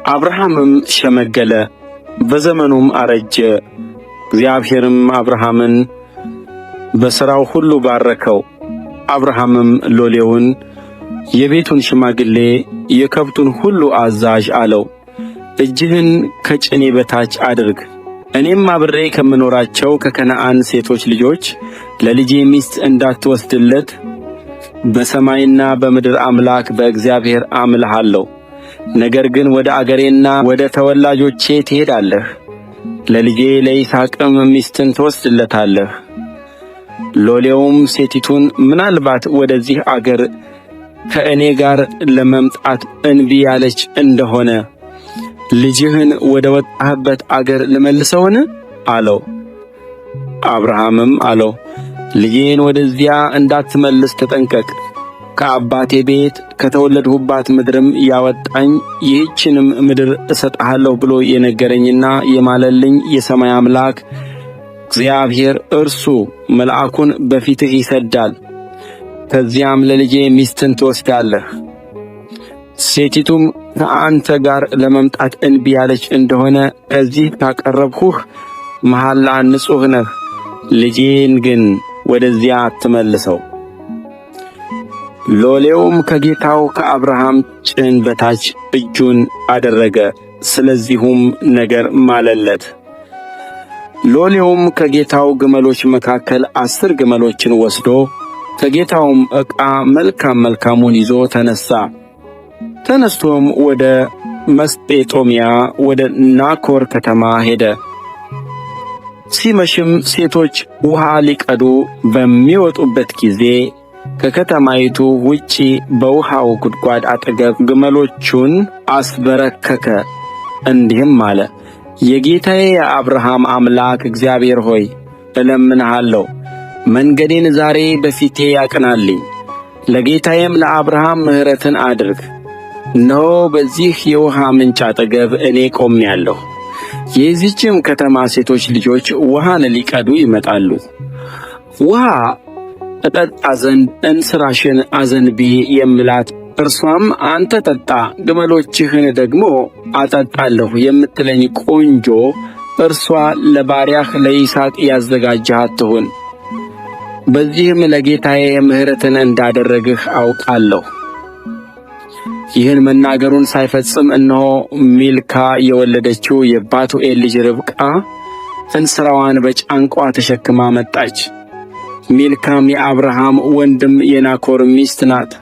አብርሃምም ሸመገለ፣ በዘመኑም አረጀ። እግዚአብሔርም አብርሃምን በሥራው ሁሉ ባረከው። አብርሃምም ሎሌውን የቤቱን ሽማግሌ የከብቱን ሁሉ አዛዥ አለው፣ እጅህን ከጭኔ በታች አድርግ፣ እኔም አብሬ ከምኖራቸው ከከነዓን ሴቶች ልጆች ለልጄ ሚስት እንዳትወስድለት በሰማይና በምድር አምላክ በእግዚአብሔር አምልሃለሁ። ነገር ግን ወደ አገሬና ወደ ተወላጆቼ ትሄዳለህ፣ ለልጄ ለይስሐቅም ሚስትን ትወስድለታለህ። ሎሌውም ሴቲቱን ምናልባት ወደዚህ አገር ከእኔ ጋር ለመምጣት እንቢ ያለች እንደሆነ ልጅህን ወደ ወጣህበት አገር ልመልሰውን? አለው። አብርሃምም አለው፣ ልጄን ወደዚያ እንዳትመልስ ተጠንቀቅ። ከአባቴ ቤት ከተወለድሁባት ምድርም ያወጣኝ ይህችንም ምድር እሰጥሃለሁ ብሎ የነገረኝና የማለልኝ የሰማይ አምላክ እግዚአብሔር እርሱ መልአኩን በፊትህ ይሰዳል። ከዚያም ለልጄ ሚስትን ትወስዳለህ። ሴቲቱም ከአንተ ጋር ለመምጣት እንቢ ያለች እንደሆነ ከዚህ ካቀረብሁህ መሐላ ንጹሕ ነህ፣ ልጄን ግን ወደዚያ አትመልሰው። ሎሌውም ከጌታው ከአብርሃም ጭን በታች እጁን አደረገ፣ ስለዚሁም ነገር ማለለት። ሎሌውም ከጌታው ግመሎች መካከል 10 ግመሎችን ወስዶ ከጌታውም ዕቃ መልካም መልካሙን ይዞ ተነሣ። ተነስቶም ወደ መስጴጦምያ ወደ ናኮር ከተማ ሄደ። ሲመሽም ሴቶች ውሃ ሊቀዱ በሚወጡበት ጊዜ ከከተማይቱ ውጪ በውሃው ጉድጓድ አጠገብ ግመሎቹን አስበረከከ። እንዲህም አለ፣ የጌታዬ የአብርሃም አምላክ እግዚአብሔር ሆይ እለምንሃለሁ፣ መንገዴን ዛሬ በፊቴ ያቅናልኝ፣ ለጌታዬም ለአብርሃም ምሕረትን አድርግ። እነሆ በዚህ የውሃ ምንጭ አጠገብ እኔ ቆሜአለሁ። የዚህችም ከተማ ሴቶች ልጆች ውሃን ሊቀዱ ይመጣሉ። ውሃ እጠጣ ዘንድ እንስራሽን አዘንቢ የምላት፣ እርሷም አንተ ጠጣ ግመሎችህን ደግሞ አጠጣለሁ የምትለኝ ቆንጆ እርሷ ለባሪያህ ለይስሐቅ ያዘጋጀሃት ትሁን። በዚህም ለጌታዬ ምሕረትን እንዳደረግህ አውቃለሁ። ይህን መናገሩን ሳይፈጽም እነሆ ሚልካ የወለደችው የባቱኤል ልጅ ርብቃ እንስራዋን በጫንቋ ተሸክማ መጣች። ሚልካም የአብርሃም ወንድም የናኮር ሚስት ናት።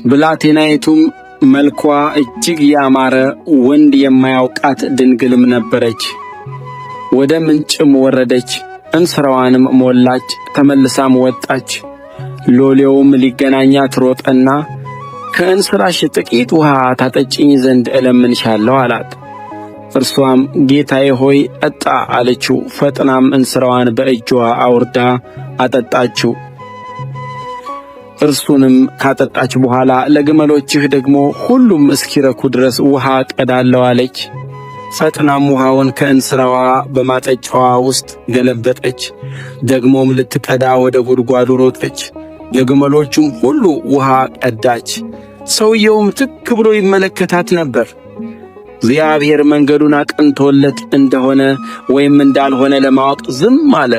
ብላቴናይቱም መልኳ እጅግ ያማረ ወንድ የማያውቃት ድንግልም ነበረች። ወደ ምንጭም ወረደች፣ እንስራዋንም ሞላች፣ ተመልሳም ወጣች። ሎሌውም ሊገናኛት ሮጠና ከእንስራሽ ጥቂት ውሃ ታጠጪኝ ዘንድ እለምንሻለሁ አላት። እርሷም ጌታዬ ሆይ ጠጣ አለችው። ፈጥናም እንስራዋን በእጇ አውርዳ አጠጣችው። እርሱንም ካጠጣች በኋላ ለግመሎችህ ደግሞ ሁሉም እስኪረኩ ድረስ ውሃ ቀዳለው አለች። ፈጥናም ውሃውን ከእንስራዋ በማጠጫዋ ውስጥ ገለበጠች። ደግሞም ልትቀዳ ወደ ጉድጓዱ ሮጠች። ለግመሎቹም ሁሉ ውሃ ቀዳች። ሰውየውም ትክ ብሎ ይመለከታት ነበር። እግዚአብሔር መንገዱን አቅንቶለት እንደሆነ ወይም እንዳልሆነ ለማወቅ ዝም አለ።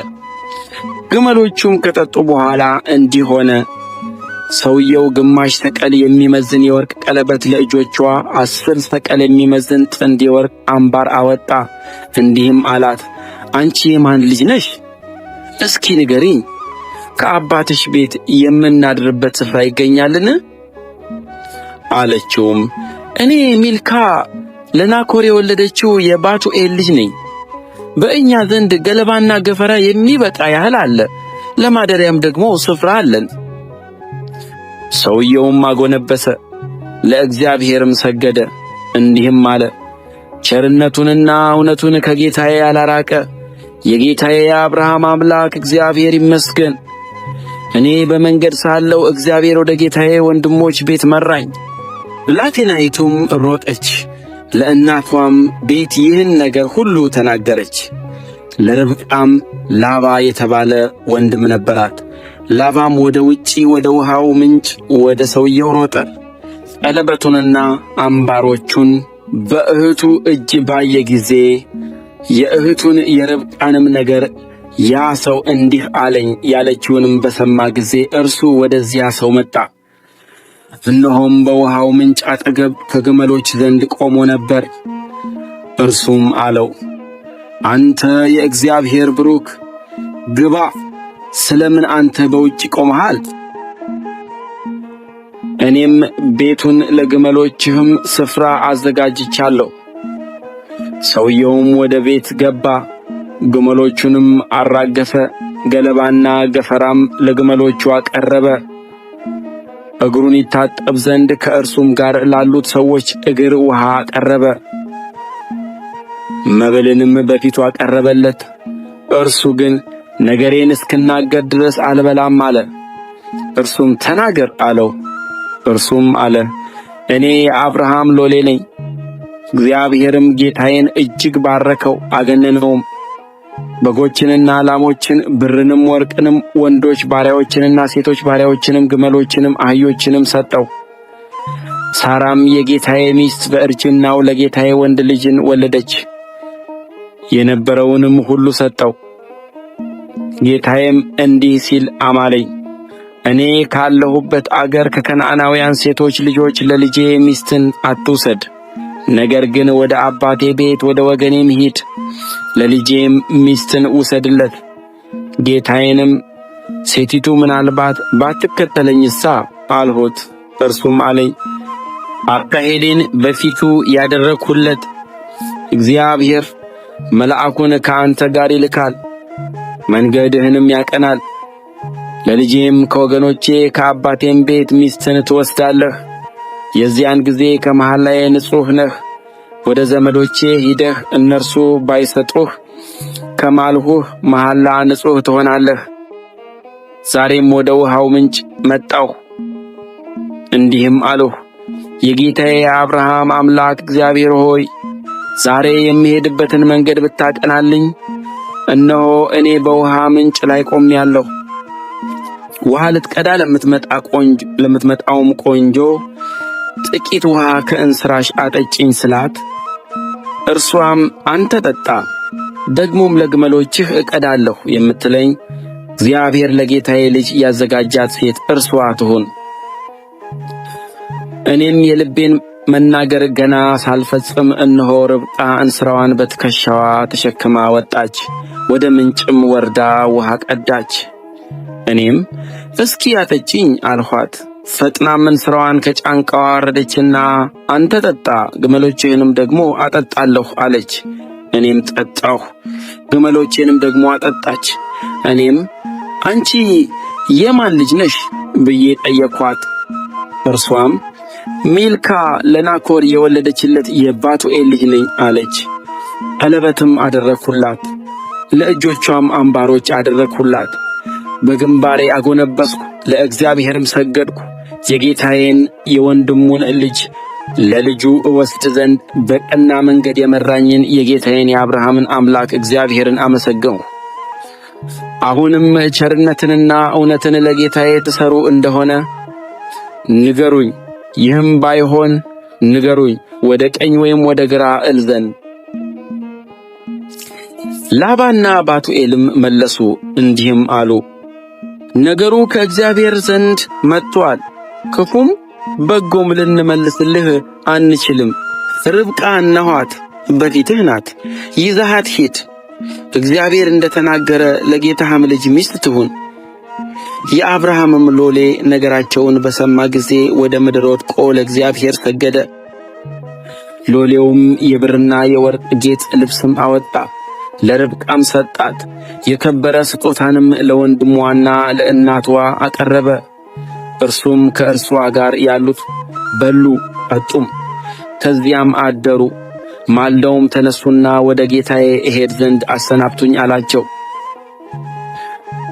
ግመሎቹም ከጠጡ በኋላ እንዲህ ሆነ። ሰውየው ግማሽ ሰቅል የሚመዝን የወርቅ ቀለበት ለእጆቿ፣ 10 ሰቅል የሚመዝን ጥንድ የወርቅ አምባር አወጣ። እንዲህም አላት፣ አንቺ የማን ልጅ ነሽ? እስኪ ንገሪኝ። ከአባትሽ ቤት የምናድርበት ስፍራ ይገኛልን? አለችውም፣ እኔ ሚልካ ለናኮር የወለደችው የባቱኤል ልጅ ነኝ። በእኛ ዘንድ ገለባና ገፈራ የሚበቃ ያህል አለ፣ ለማደሪያም ደግሞ ስፍራ አለን። ሰውየውም አጎነበሰ፣ ለእግዚአብሔርም ሰገደ፣ እንዲህም አለ፦ ቸርነቱንና እውነቱን ከጌታዬ ያላራቀ የጌታዬ የአብርሃም አምላክ እግዚአብሔር ይመስገን። እኔ በመንገድ ሳለሁ እግዚአብሔር ወደ ጌታዬ ወንድሞች ቤት መራኝ። ብላቴናይቱም ሮጠች፣ ለእናቷም ቤት ይህን ነገር ሁሉ ተናገረች። ለርብቃም ላባ የተባለ ወንድም ነበራት። ላባም ወደ ውጪ ወደ ውሃው ምንጭ ወደ ሰውየው ሮጠ። ቀለበቱንና አምባሮቹን በእህቱ እጅ ባየ ጊዜ የእህቱን የርብቃንም ነገር ያ ሰው እንዲህ አለኝ ያለችውንም በሰማ ጊዜ እርሱ ወደዚያ ሰው መጣ። እነሆም በውሃው ምንጭ አጠገብ ከግመሎች ዘንድ ቆሞ ነበር። እርሱም አለው፣ አንተ የእግዚአብሔር ብሩክ ግባ፣ ስለምን አንተ በውጭ ቆመሃል? እኔም ቤቱን ለግመሎችህም ስፍራ አዘጋጅቻለሁ። ሰውየውም ወደ ቤት ገባ፣ ግመሎቹንም አራገፈ፣ ገለባና ገፈራም ለግመሎቹ አቀረበ። እግሩን ይታጠብ ዘንድ ከእርሱም ጋር ላሉት ሰዎች እግር ውሃ አቀረበ። መብልንም በፊቱ አቀረበለት። እርሱ ግን ነገሬን እስክናገር ድረስ አልበላም አለ። እርሱም ተናገር አለው። እርሱም አለ እኔ የአብርሃም ሎሌ ነኝ። እግዚአብሔርም ጌታዬን እጅግ ባረከው አገነነውም። በጎችንና ላሞችን፣ ብርንም ወርቅንም፣ ወንዶች ባሪያዎችንና ሴቶች ባሪያዎችንም፣ ግመሎችንም አህዮችንም ሰጠው። ሳራም የጌታዬ ሚስት በእርጅናው ለጌታዬ ወንድ ልጅን ወለደች። የነበረውንም ሁሉ ሰጠው። ጌታዬም እንዲህ ሲል አማለኝ፣ እኔ ካለሁበት አገር ከከነዓናውያን ሴቶች ልጆች ለልጄ ሚስትን አትውሰድ። ነገር ግን ወደ አባቴ ቤት ወደ ወገኔም ሂድ፣ ለልጄም ሚስትን ውሰድለት። ጌታዬንም ሴቲቱ ምናልባት ባትከተለኝሳ አልሁት። እርሱም አለኝ አካሄዴን በፊቱ ያደረግሁለት እግዚአብሔር መልአኩን ከአንተ ጋር ይልካል፣ መንገድህንም ያቀናል። ለልጄም ከወገኖቼ ከአባቴም ቤት ሚስትን ትወስዳለህ። የዚያን ጊዜ ከመሐላዬ ንጹሕ ነህ። ወደ ዘመዶቼ ሂደህ እነርሱ ባይሰጡህ ከማልሁህ መሐላ ንጹሕ ትሆናለህ። ዛሬም ወደ ውሃው ምንጭ መጣሁ፣ እንዲህም አልሁ፦ የጌታዬ የአብርሃም አምላክ እግዚአብሔር ሆይ ዛሬ የምሄድበትን መንገድ ብታቀናልኝ፣ እነሆ እኔ በውሃ ምንጭ ላይ ቆሜአለሁ። ውሃ ልትቀዳ ለምትመጣውም ቆንጆ ጥቂት ውሃ ከእንስራሽ አጠጪኝ ስላት፣ እርሷም አንተ ጠጣ፣ ደግሞም ለግመሎችህ እቀዳለሁ የምትለኝ እግዚአብሔር ለጌታዬ ልጅ ያዘጋጃት ሴት እርሷ ትሁን። እኔም የልቤን መናገር ገና ሳልፈጽም እነሆ ርብቃ እንስራዋን በትከሻዋ ተሸክማ ወጣች፣ ወደ ምንጭም ወርዳ ውሃ ቀዳች። እኔም እስኪ አጠጪኝ አልኋት። ፈጥናም እንስራዋን ከጫንቃዋ ወረደችና አንተ ጠጣ፣ ግመሎችህንም ደግሞ አጠጣለሁ አለች። እኔም ጠጣሁ፣ ግመሎቼንም ደግሞ አጠጣች። እኔም አንቺ የማን ልጅ ነሽ ብዬ ጠየቅኋት። እርሷም ሚልካ ለናኮር የወለደችለት የባቱኤል ልጅ ነኝ አለች። ቀለበትም አደረግሁላት፣ ለእጆቿም አምባሮች አደረግሁላት። በግንባሬ አጎነበስኩ፣ ለእግዚአብሔርም ሰገድኩ። የጌታዬን የወንድሙን ልጅ ለልጁ እወስድ ዘንድ በቀና መንገድ የመራኝን የጌታዬን የአብርሃምን አምላክ እግዚአብሔርን አመሰገንሁ። አሁንም ቸርነትንና እውነትን ለጌታዬ ትሠሩ እንደሆነ ንገሩኝ፣ ይህም ባይሆን ንገሩኝ፣ ወደ ቀኝ ወይም ወደ ግራ እል ዘንድ። ላባና ባቱኤልም መለሱ እንዲህም አሉ፣ ነገሩ ከእግዚአብሔር ዘንድ መጥቶአል፣ ክፉም በጎም ልንመልስልህ አንችልም። ርብቃ እነኋት በፊትህ ናት፣ ይዘሃት ሂድ። እግዚአብሔር እንደ ተናገረ ለጌታህም ልጅ ሚስት ትሁን። የአብርሃምም ሎሌ ነገራቸውን በሰማ ጊዜ ወደ ምድር ወድቆ ለእግዚአብሔር ሰገደ። ሎሌውም የብርና የወርቅ ጌጥ ልብስም አወጣ፣ ለርብቃም ሰጣት። የከበረ ስጦታንም ለወንድሟና ለእናቷ አቀረበ። እርሱም ከእርሷ ጋር ያሉት በሉ ጠጡም፣ ከዚያም አደሩ። ማልደውም ተነሱና ወደ ጌታዬ እሄድ ዘንድ አሰናብቱኝ አላቸው።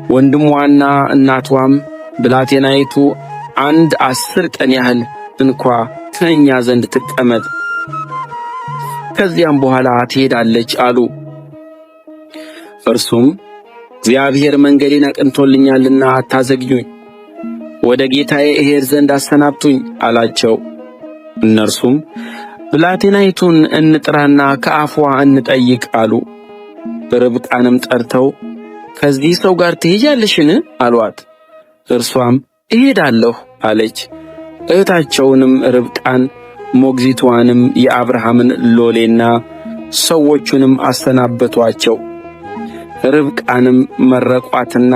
ወንድሟና እናቷም ብላቴናይቱ አንድ 10 ቀን ያህል እንኳ ከእኛ ዘንድ ትቀመጥ፣ ከዚያም በኋላ ትሄዳለች አሉ። እርሱም እግዚአብሔር መንገዴን አቅንቶልኛልና አታዘግዩኝ፣ ወደ ጌታዬ እሄድ ዘንድ አሰናብቱኝ አላቸው። እነርሱም ብላቴናይቱን እንጥራና ከአፏ እንጠይቅ አሉ። ርብቃንም ጠርተው ከዚህ ሰው ጋር ትሄጃለሽን? አሏት። እርሷም እሄዳለሁ አለች። እህታቸውንም ርብቃን ሞግዚቷንም የአብርሃምን ሎሌና ሰዎቹንም አሰናበቷቸው። ርብቃንም መረቋትና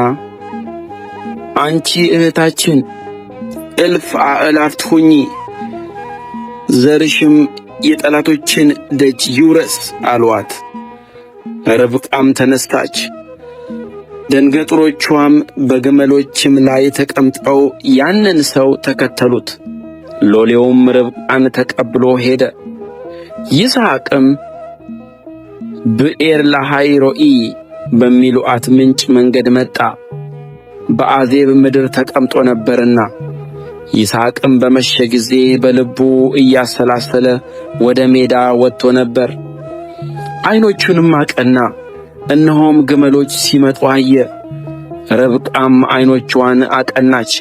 አንቺ እህታችን እልፍ አእላፍት ሁኚ፣ ዘርሽም የጠላቶችን ደጅ ይውረስ አሏት። ርብቃም ተነስታች፣ ደንገጥሮቿም በግመሎችም ላይ ተቀምጠው ያንን ሰው ተከተሉት። ሎሌውም ርብቃን ተቀብሎ ሄደ። ይስሐቅም ብኤር ለሃይሮኢ በሚሉአት ምንጭ መንገድ መጣ፣ በአዜብ ምድር ተቀምጦ ነበርና። ይስሐቅም በመሸ ጊዜ በልቡ እያሰላሰለ ወደ ሜዳ ወጥቶ ነበር። ዐይኖቹንም አቀና፣ እነሆም ግመሎች ሲመጡ አየ። ርብቃም ዐይኖቿን አቀናች፣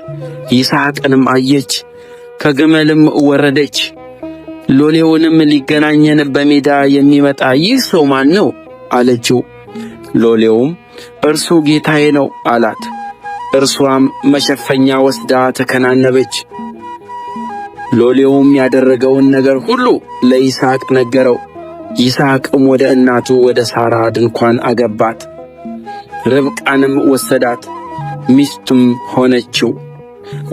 ይስሐቅንም አየች፣ ከግመልም ወረደች። ሎሌውንም ሊገናኘን በሜዳ የሚመጣ ይህ ሰው ማን ነው? አለችው። ሎሌውም እርሱ ጌታዬ ነው አላት። እርሷም መሸፈኛ ወስዳ ተከናነበች። ሎሌውም ያደረገውን ነገር ሁሉ ለይስሐቅ ነገረው። ይስሐቅም ወደ እናቱ ወደ ሳራ ድንኳን አገባት። ርብቃንም ወሰዳት፣ ሚስቱም ሆነችው፣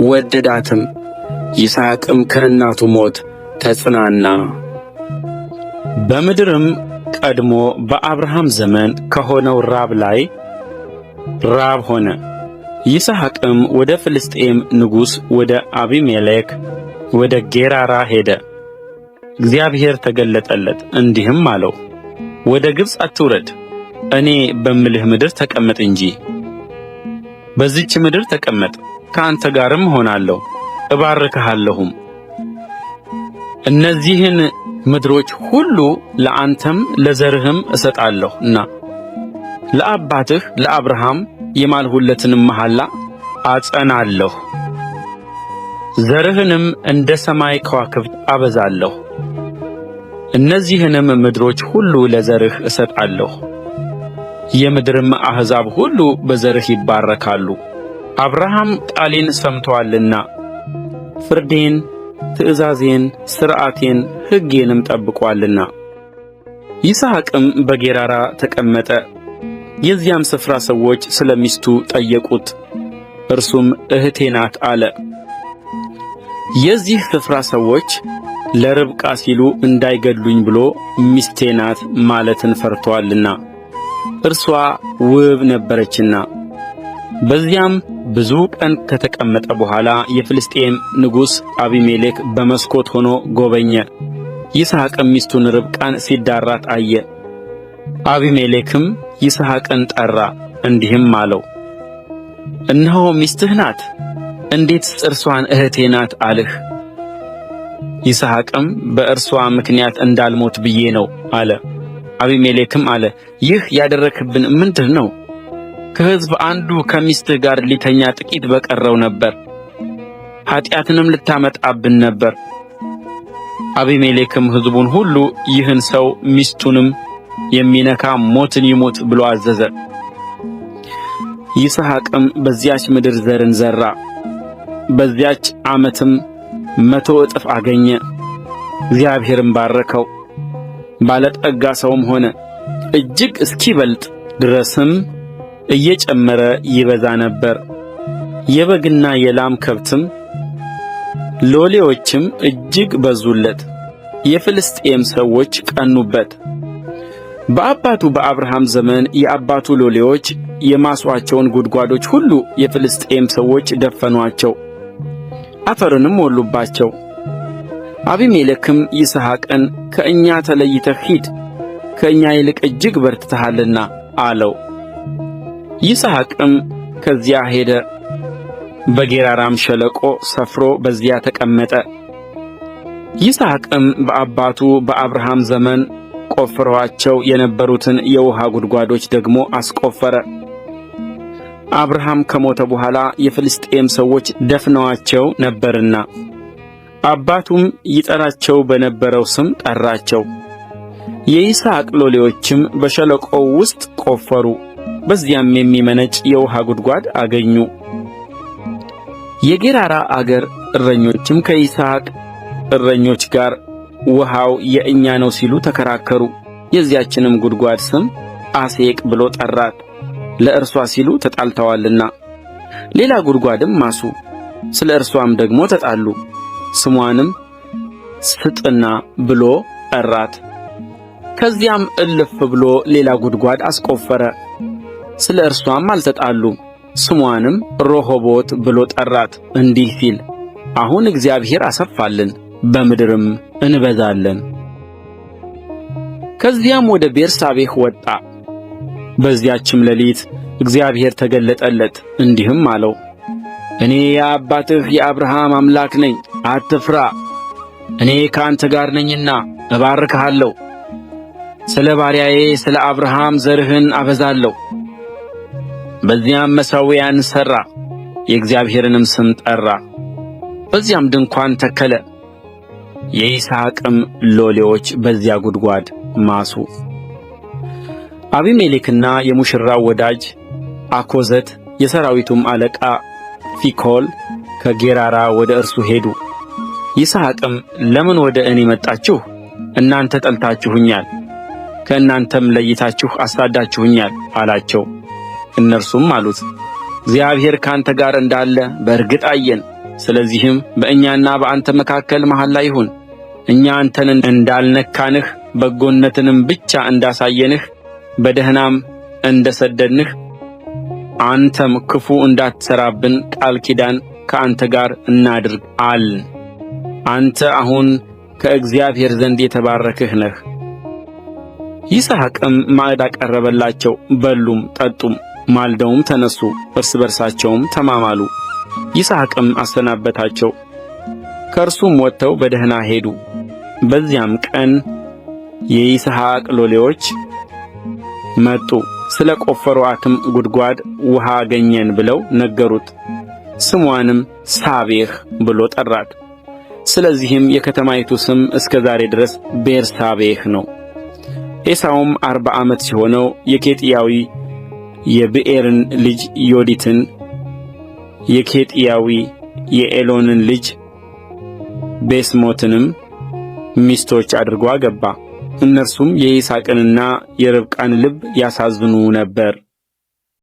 ወደዳትም። ይስሐቅም ከእናቱ ሞት ተጽናና። በምድርም ቀድሞ በአብርሃም ዘመን ከሆነው ራብ ላይ ራብ ሆነ። ይስሐቅም ወደ ፍልስጥኤም ንጉሥ ወደ አቢሜሌክ ወደ ጌራራ ሄደ። እግዚአብሔር ተገለጠለት እንዲህም አለው፣ ወደ ግብፅ አትውረድ፣ እኔ በምልህ ምድር ተቀመጥ እንጂ። በዚህች ምድር ተቀመጥ፣ ከአንተ ጋርም እሆናለሁ፣ እባርክሃለሁም። እነዚህን ምድሮች ሁሉ ለአንተም ለዘርህም እሰጣለሁና ለአባትህ ለአብርሃም የማልሁለትንም መሐላ አጸናለሁ። ዘርህንም እንደ ሰማይ ከዋክብት አበዛለሁ፣ እነዚህንም ምድሮች ሁሉ ለዘርህ እሰጣለሁ፣ የምድርም አሕዛብ ሁሉ በዘርህ ይባረካሉ። አብርሃም ቃሌን ሰምቶአልና ፍርዴን፣ ትእዛዜን፣ ሥርዓቴን፣ ሕጌንም ጠብቆአልና። ይስሐቅም በጌራራ ተቀመጠ። የዚያም ስፍራ ሰዎች ስለ ሚስቱ ጠየቁት። እርሱም እህቴ ናት አለ። የዚህ ስፍራ ሰዎች ለርብቃ ሲሉ እንዳይገድሉኝ ብሎ ሚስቴ ናት ማለትን ፈርቶአልና እርሷ ውብ ነበረችና። በዚያም ብዙ ቀን ከተቀመጠ በኋላ የፍልስጥኤም ንጉሥ አቢሜሌክ በመስኮት ሆኖ ጎበኘ። ይስሐቅም ሚስቱን ርብቃን ሲዳራት አየ። አቢሜሌክም ይስሐቅን ጠራ፣ እንዲህም አለው፦ እነሆ ሚስትህ ናት፤ እንዴትስ እርሷን እህቴ ናት አልህ? ይስሐቅም በእርሷ ምክንያት እንዳልሞት ብዬ ነው አለ። አቢሜሌክም አለ፣ ይህ ያደረግህብን ምንድር ነው? ከሕዝብ አንዱ ከሚስትህ ጋር ሊተኛ ጥቂት በቀረው ነበር፣ ኃጢአትንም ልታመጣብን ነበር። አቢሜሌክም ሕዝቡን ሁሉ ይህን ሰው ሚስቱንም የሚነካ ሞትን ይሙት ብሎ አዘዘ። ይስሐቅም በዚያች ምድር ዘርን ዘራ፣ በዚያች ዓመትም 100 እጥፍ አገኘ። እግዚአብሔርም ባረከው፣ ባለጠጋ ሰውም ሆነ፣ እጅግ እስኪበልጥ ድረስም እየጨመረ ይበዛ ነበር። የበግና የላም ከብትም ሎሌዎችም እጅግ በዙለት። የፍልስጥኤም ሰዎች ቀኑበት። በአባቱ በአብርሃም ዘመን የአባቱ ሎሌዎች የማሱአቸውን ጕድጓዶች ሁሉ የፍልስጥኤም ሰዎች ደፈኑአቸው፣ አፈርንም ሞሉባቸው። አቢሜሌክም ይስሐቅን ከእኛ ተለይተህ ሂድ፣ ከእኛ ይልቅ እጅግ በርትተሃልና አለው። ይስሐቅም ከዚያ ሄደ፣ በጌራራም ሸለቆ ሰፍሮ በዚያ ተቀመጠ። ይስሐቅም በአባቱ በአብርሃም ዘመን ቆፍረዋቸው የነበሩትን የውኃ ጕድጓዶች ደግሞ አስቈፈረ። አብርሃም ከሞተ በኋላ የፍልስጥኤም ሰዎች ደፍነዋቸው ነበርና። አባቱም ይጠራቸው በነበረው ስም ጠራቸው። የይስሐቅ ሎሌዎችም በሸለቆው ውስጥ ቆፈሩ፣ በዚያም የሚመነጭ የውኃ ጕድጓድ አገኙ። የጌራራ አገር እረኞችም ከይስሐቅ እረኞች ጋር ውኃው የእኛ ነው ሲሉ ተከራከሩ። የዚያችንም ጕድጓድ ስም አሴቅ ብሎ ጠራት፣ ለእርሷ ሲሉ ተጣልተዋልና። ሌላ ጕድጓድም ማሱ፣ ስለ እርስዋም ደግሞ ተጣሉ። ስምዋንም ስጥና ብሎ ጠራት። ከዚያም እልፍ ብሎ ሌላ ጕድጓድ አስቈፈረ፣ ስለ እርስዋም አልተጣሉም። ስምዋንም ርሆቦት ብሎ ጠራት፣ እንዲህ ሲል አሁን እግዚአብሔር አሰፋልን፣ በምድርም እንበዛለን። ከዚያም ወደ ቤርሳቤህ ወጣ። በዚያችም ሌሊት እግዚአብሔር ተገለጠለት እንዲህም አለው፣ እኔ የአባትህ የአብርሃም አምላክ ነኝ፣ አትፍራ፣ እኔ ከአንተ ጋር ነኝና እባርክሃለሁ። ስለ ባሪያዬ ስለ አብርሃም ዘርህን አበዛለሁ። በዚያም መሠዊያን ሠራ፣ የእግዚአብሔርንም ስም ጠራ። በዚያም ድንኳን ተከለ። የይስሐቅም ሎሌዎች በዚያ ጕድጓድ ማሱ። አቢሜሌክና የሙሽራው ወዳጅ አኮዘት የሠራዊቱም አለቃ ፊኮል ከጌራራ ወደ እርሱ ሄዱ። ይስሐቅም ለምን ወደ እኔ መጣችሁ? እናንተ ጠልታችሁኛል፣ ከእናንተም ለይታችሁ አሳድዳችሁኛል አላቸው። እነርሱም አሉት፣ እግዚአብሔር ከአንተ ጋር እንዳለ በእርግጥ አየን። ስለዚህም በእኛና በአንተ መካከል መሐላ ይሁን። እኛ አንተን እንዳልነካንህ በጎነትንም ብቻ እንዳሳየንህ በደኅናም እንደ ሰደድንህ አንተም ክፉ እንዳትሠራብን ቃል ኪዳን ከአንተ ጋር እናድርግ አልን። አንተ አሁን ከእግዚአብሔር ዘንድ የተባረክህ ነህ። ይስሐቅም ማዕድ አቀረበላቸው፣ በሉም ጠጡም። ማልደውም ተነሡ፣ እርስ በርሳቸውም ተማማሉ። ይስሐቅም አሰናበታቸው፣ ከእርሱም ወጥተው በደኅና ሄዱ። በዚያም ቀን የይስሐቅ ሎሌዎች መጡ፣ ስለ ቈፈሩአትም ጕድጓድ ውኃ አገኘን ብለው ነገሩት። ስምዋንም ሳቤህ ብሎ ጠራት። ስለዚህም የከተማይቱ ስም እስከ ዛሬ ድረስ ቤርሳቤህ ነው። ዔሳውም 40 ዓመት ሲሆነው የኬጢያዊ የብኤርን ልጅ ዮዲትን የኬጢያዊ የኤሎንን ልጅ ቤስሞትንም ሚስቶች አድርጎ አገባ። እነርሱም የይስሐቅንና የርብቃን ልብ ያሳዝኑ ነበር።